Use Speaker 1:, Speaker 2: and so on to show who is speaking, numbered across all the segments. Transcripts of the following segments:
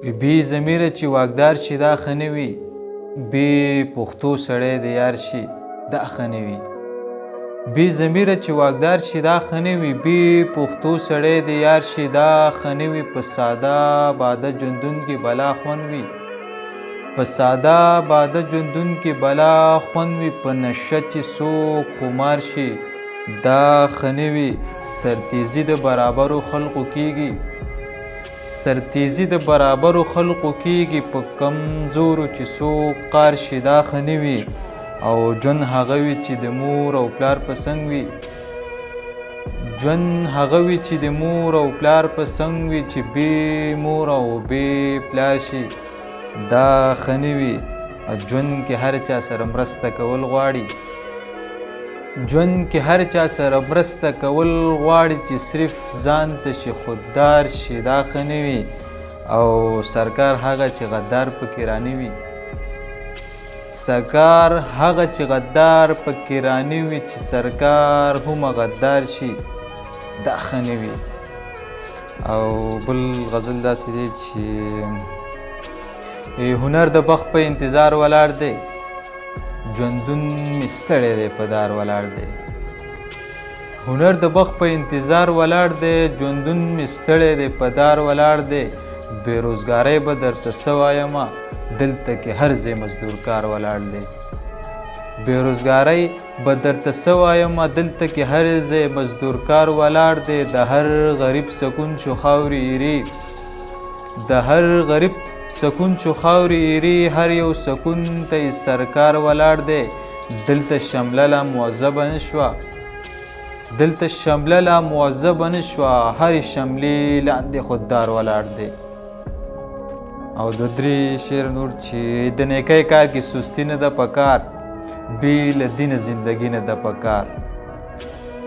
Speaker 1: بې ضمیره چې واکدار شي دا ښه نه وي، بې پښتو سړی د یار شي دا ښه نه وي. بې ضمیره چې واکدار شي دا ښه نه وي، بې پښتو سړی د یار شي دا ښه نه وي. په ساده باده ژوندون کې بلا خوند وي، په ساده باده ژوندون کې بلا خوند وي. په نشه چې څوک خمار شي دا ښه نه وي. سرتیزي د برابرو خلقو کیږي، سرتیزي د برابرو خلقو کیږي. په کمزورو چې څوک قار شي دا ښه نه وي. او ژوند هغه وي چې د مور او پلار په څنګ وي، ژوند هغه وي چې د مور او پلار په څنګ وي. چې بې مور او بې پلار شي دا ښه نه وي. ژوند کې هر چا سره مرسته کول غواړي، ژوند کې هر چا سره مرسته کول غواړي. چې صرف ځان ته شي خوددار شي دا ښه نه وي. او سرکار هغه چې غدار پکې رانه وي، سرکار هغه چې غدار پکې رانه وي. چې سرکار هم غدار شي دا ښه نه وي. او بل غزل داسې دی چې هنر د بخت په انتظار ولاړ دی، ژوندون مې ستړی دی په دار ولاړ دی. هنر د بخت په انتظار ولاړ دی، ژوندون مې ستړی دی په دار ولاړ دی. بې روزګارۍ به درته څه وایمه، دلته کې هر ځای مزدورکار ولاړ دی. بې روزګارۍ به درته څه وایمه، دلته کې هر ځای مزدورکار ولاړ دی. د هر غریب سکون شو خاورې ایري، د هر غریب سکون شو خاورې ایري. هر یو سکون ته یې سرکار ولاړ دی. دلته شمله لا معذبه نه شوه، دلته شمله لا معذبه نه شوه، هرې شملې لاندې خوددار ولاړ دی. او د درې شعر نور چې د نیکۍ کار کې سستی نه ده پکار، بې له دینه زندګي نه ده پکار.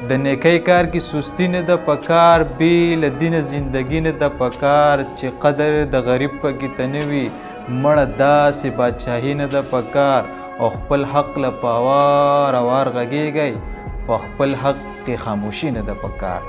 Speaker 1: د نیکۍ کار کې سستی نه ده پکار، بې له دینه زندګي نه ده پکار. چې قدر د غریب پکې ته نه وي، مړه داسې بادشاهي نه ده پکار. او خپل حق له په وار وار غږېږئ، په خپل حق کې خاموشي نه ده پکار.